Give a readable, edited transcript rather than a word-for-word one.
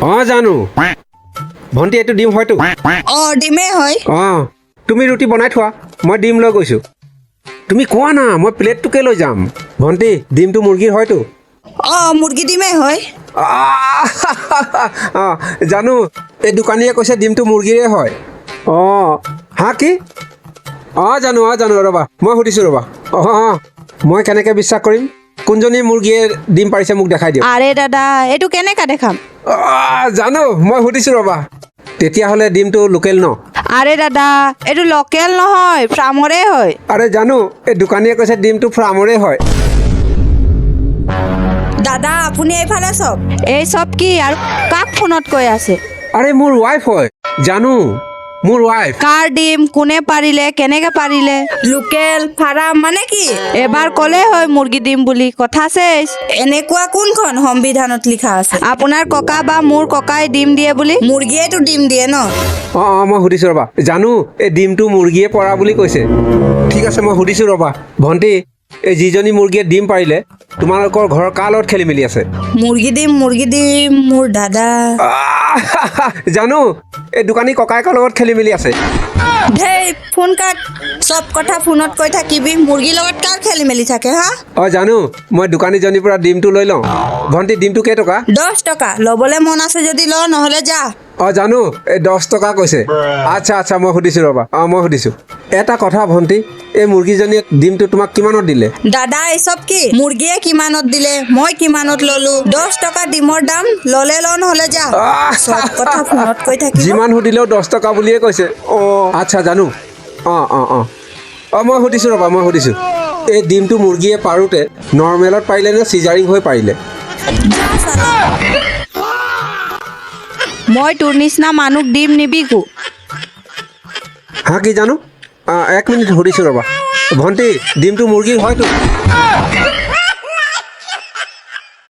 অঁ, জানো। ভণ্টি, এইটো ডিম হয়তো? অঁ, ডিমেই হয়। অঁ, তুমি ৰুটি বনাই থোৱা, মই ডিম লৈ গৈছোঁ। তুমি কোৱা না, মই প্লেটটোকে লৈ যাম। ভণ্টি, ডিমটো মুৰ্গীৰ হয়তো? অঁ, মুৰ্গী ডিমেই হয়। অঁ জানো, এই দোকানীয়ে কৈছে ডিমটো মুৰ্গীৰে হয়। অঁ, হা, কি? অঁ জানো, অঁ জানো, ৰ'বা, মই সুধিছোঁ, ৰ'বা। অঁ অঁ মই কেনেকৈ বিশ্বাস কৰিম? কোনজনী মুৰ্গীয়ে ডিম পাৰিছে মোক দেখাই দিয়ক। আৰে দাদা, এইটো কেনেকা দেখাম? জানো, মই সুধিছোঁ, ৰ'বা। তেতিয়াহ'লে ডিমটো লোকেল ন? আৰে দাদা, এইটো লোকেল নহয়, ফাৰ্মৰে হয়। আৰে জানো, এই দোকানীয়ে কৈছে ডিমটো ফাৰ্মৰে হয়। দাদা, আপুনি এইফালে চাওক। এই চব কি আৰু কাক ফোনত কৈ আছে? আৰে, মোৰ ৱাইফ হয় জানো, মোৰ ৱাইফ। কাৰ ডিম, কোনে পাৰিলে, কেনেকে পাৰিলে, লোকেল ফাৰ্ম মানে কি? এবাৰ ক'লে হয় মুৰ্গী ডিম বুলি, কথা শেষ। এনেকুৱা কোনখন সংবিধানত লিখা আছে? আপোনাৰ ককা বা মোৰ ককাই ডিম দিয়ে বুলি? মুৰ্গীয়েতো ডিম দিয়ে ন। অঁ অঁ মই সুধিছোঁ, ৰ'বা। জানো, এই ডিমটো মুৰ্গীয়ে পৰা বুলি কৈছে। ঠিক আছে, মই সুধিছোঁ, ৰ'বা। ভণ্টি, এই যিজনী মুৰ্গীয়ে ডিম পাৰিলে, তোমালোকৰ ঘৰৰ কাৰ লগত খেলি মেলি আছে? মুৰ্গী ডিম, মুৰ্গী ডিম, মোৰ দাদা। জানো, এই দোকানী ককায়েকৰ লগত খেলি মেলি আছে। ধেই, ফোন কাট। চব কথা ফোনত কৈ থাকিবি? মুৰ্গীৰ লগত কাৰ খেলি মেলি থাকে হা? অঁ জানো, মই দোকানীজনীৰ পৰা ডিমটো লৈ লওঁ। ভণ্টি, ডিমটো কেইটকা? 10 টকা। ল'বলৈ মন আছে যদি ল, নহ'লে যা। অঁ জানো, এই 10 টকা কৈছে। আচ্ছা আচ্ছা, মই সুধিছোঁ, ৰ'বা। অঁ, মই সুধিছোঁ এটা কথা। ভণ্টি, এই মুৰ্গীজনীয়ে ডিমটো তোমাক কিমানত দিলে? দাদা, এই চব কি? মুৰ্গীয়ে কিমানত দিলে, মই কিমানত ল'লো? 10 টকা ডিমৰ দাম। ল'লে ল, নহ'লে যা। চব কথা ফোনত কৈ থাকিব। যিমান সুধিলেও 10 টকা বুলিয়ে কৈছে। অঁ, আচ্ছা জানো। অঁ অঁ অঁ অঁ মই সুধিছোঁ, ৰ'বা, মই সুধিছোঁ। এই ডিমটো মুৰ্গীয়ে পাৰোঁতে নৰ্মেলত পাৰিলে নে চিজাৰিং হৈ পাৰিলে? যা চালা। মই তোৰ নিচিনা মানুহক ডিম নিবিকো। হা, কি জানো? অঁ, এক মিনিট, সুধিছোঁ, ৰ'বা। ভণ্টি, ডিমটো মুৰ্গীৰ হয়তো?